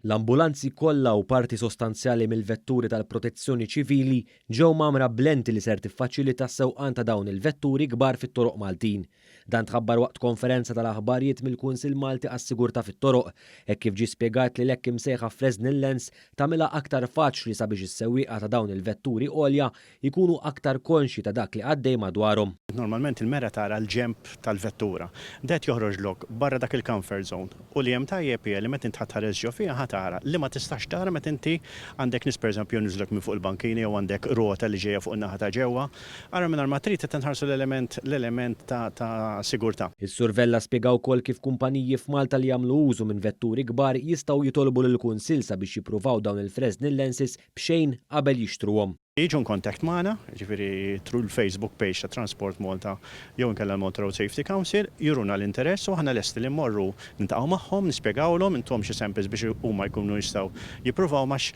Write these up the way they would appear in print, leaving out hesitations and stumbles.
L-ambulanzi kollha u parti sostanzjali mill-vetturi tal-Protezzjoni Ċivili ġew mgħammra b'lenti li ser tiffaċilita s-sewqan ta' dawn il-vetturi kbar fit-toroq Maltin. Dan tħabbar waqt konferenza tal-aħbarijiet mill-Kunsill Malti għas-Sigurtà fit-Toroq, hekk kif ġie spjegat li l-hekk imsejħa Fresnel lens tagħmilha aktar faċli sabiex is-sewwieqa ta' dawn il-vetturi għolja jkunu aktar konxji ta' dak li għaddej madwarhom. Normalment il-mera tara l-ġenb tal-vettura. That joħroġlok barra dak il-comfort zone. U li hemm tajjeb hija li meta int ħa tħares ġo fiha ħa tara li ma tistax tara meta inti għandek nies pereżempju jniżżluk minn fuq il-bankini jew għandek rota li ġejja fuq in-naħa ta' ġewwa. Ara mingħajr ma trid qed inħarsu l-element l-element ta' ta' sigurtà. Is-Sur Vella spjega wkoll kif kumpaniji f'Malta li jagħmlu użu minn vetturi kbar jistgħu jitolbu lill-Kunsill sabiex jippruvaw dawn il-Fresnel lenses b'xejn qabel jixtruhom. Jiġu in contact magħna, jiġifieri through l-Facebook page ta' Transport Malta jew inkella l-Malta Road Safety Council, juruna l-interess u aħna lesti li mmorru niltaqgħu magħhom, nispjegawlhom, intuhom xi samples biex huma jkunu jistgħu jippruvaw għax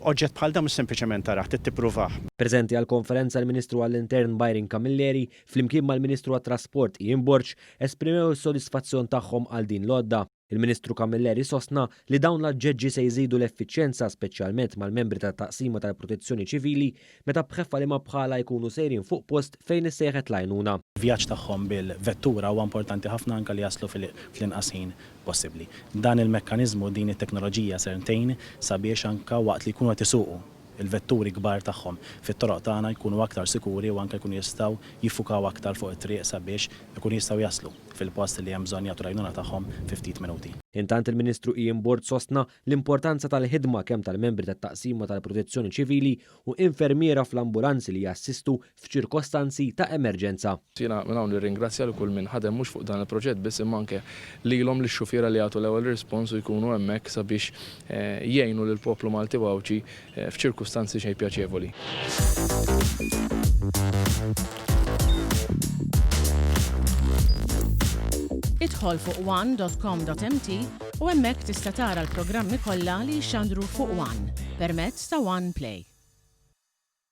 oġġett bħal dan mhux sempliċement tarah, trid tippruvah. Preżenti għall-konferenza l-Ministru għall-Intern Byron Camilleri flimkien mal-Ministru għat-Trasport Ian Borg esprimew is-sodisfazzjon tagħhom għal din l-għodda. Il-Ministru Camilleri sostna li dawn l-aġġeġġi se jżidu l-effiċjenza speċjalment mal-membri tat-Taqsima tal-Protezzjoni Ċivili meta b'ħeffa liema bħalha jkunu sejrin fuq post fejn issejħet l-għajnuna. Il-vjaġġ tagħhom bil-vettura huwa importanti ħafna anke li jaslu fl-inqas ħin possibbli. Dan il-mekkaniżmu, din it-teknoloġija ser tgħin sabiex anke waqt li jkunu qed isuqu il-vetturi kbar tagħhom fit-toroq tagħna jkunu aktar sikuri u anke jkunu jistgħu jiffukaw aktar fuq it-triq sabiex ikunu jistgħu jaslu fil-post li hemm bżonn jagħtu l-għajnuna tagħhom fi ftit minuti. Intant il-Ministru Ian Borg sostna l-importanza tal-ħidma kemm tal-membri tat-Taqsima tal-Protezzjoni Ċivili u infermiera fl-ambulanzi li jassistu f'ċirkostanzi ta' emerġenza. Jiena minn hawn nirringrazzja lil kull min ħadem mhux fuq dan il-proġett biss imma anke lilhom lix-xufiera li jagħtu l-ewwel rispons u jkunu hemmhekk sabiex jgħinu lill-poplu Malti u Għawdxi f'ċirkustanzi xejn pjaċevoli. Idħol fuq one.com.mt u hemmhekk tista' tara l-programmi kollha li jixxandru fuq One permezz ta' One Play.